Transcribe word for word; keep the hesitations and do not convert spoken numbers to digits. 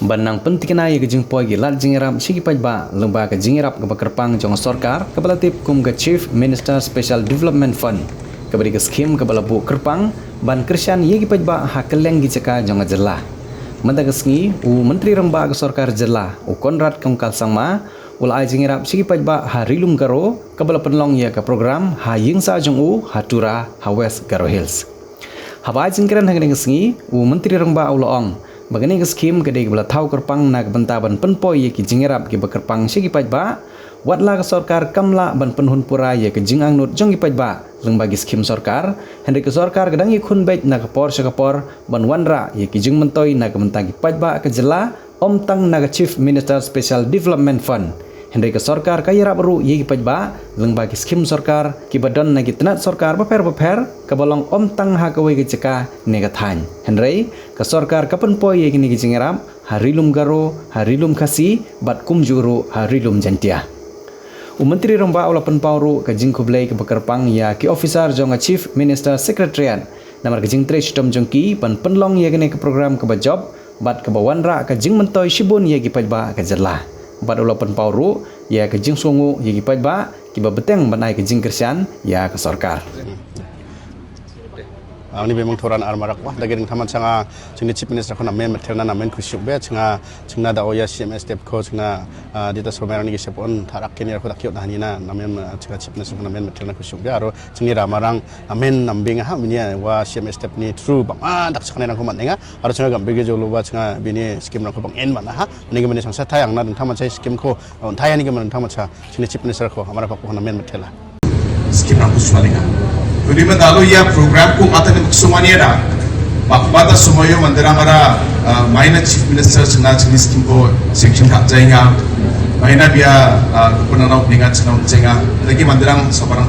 Ban nang pyntikna ïa ka jingpoi ki lad jingïarap sha ki paidbah lyngba ka jingïarap kaba kyrpang jong ka sorkar kaba la tip kum ka Chief Minister Special Development Fund, kaba dei ka skhim kaba la buh kyrpang ban kyrshan ïa ki paidbah ha kylleng ki jaka jong ka jylla. Mynta ka sngi, u Myntri Rangbah ka Sorkar Jylla, u Conrad Kongkal Sangma, u la ai jingïarap sha ki paidbah ha Ri Lum Garo, kaba la pynlong ïa ka program ha ïing sah jong u ha Tura, ha West Garo Hills. Haba ai jingkren ha kane ka sngi, u Myntri Rangbah u la ong ba kane ka skhim ka dei kaba la thaw kyrpang na ka bynta ban pynpoi ïa ki jingïarap kiba kyrpang sha ki paidbah, wat la ka sorkar kam lah ban pynhun pura ïa ka jingangnud jong ki paidbah lyngba ki skhim sorkar, hynrei ka sorkar ka dang ïakhun beit na ka por sha ka por ban wanrah ïa ki jingmyntoi na ka bynta ki paidbah ka jylla, ym tang na ka Chief Minister Special Development Fund, hynrei ka sorkar ka ïarap ruh ïa ki paidbah lyngba ki skhim sorkar kiba don na ki tnat sorkar bapher bapher, kaba long ym tang ha kawei ka jaka ne ka thaiñ, hynrei ka sorkar ka pynpoi ïa kine ki jingïarap ha Ri Lum Garo, ha Ri Lum Khasi bad kumjuh ruh ha Ri Lum Jaintia. U Myntri Rangbah u la pynpaw ruh ka jingkhublei kaba kyrpang ïa ki officer jong ka Chief Minister Secretariat namar ka jingtrei shitom jong ki ban pynlong ïa kane ka program kaba jop bad kaba wanrah ka jingmyntoi shibun ïa ki paidbah ka jylla. Bad u la pynpaw ruh ïa ka jingsngewnguh ïa ki paidbah kiba bteng ban ai ka jingkyrshan ïa ka sorkar. Ang ni bemang thoran ar marak wah dagi ding thaman changa chingni Chief Minister khon amen metel na amen khusyuk be changa chingna da oya C M S step kho chingna dita somerang ni gisep on tharak kini ar kho dak yot na hani na amen changa Chief Minister khon amen metel na khusyuk be aro chingni ramarang amen nambing ha minia wa C M S step ni through bang ah dak chakne nang khon man enga aro changa gam bege jolo wa changa bini skim nang khon bang en man ha ni gam bini changsa thayang na ding thaman chai skim kho on thayang ni gam ding thaman cha chingni Chief Minister kho amara pak khon amen metel na. Skim rang kuswa linga. Kuni ma dalu ya program ku mata ni maksumani ada. Mak mata sumayo mandira mara maina Chief Minister chena chini skim ko section kap jainga. Maina bia kuna nau ninga chena jainga. Lagi mandira sabarang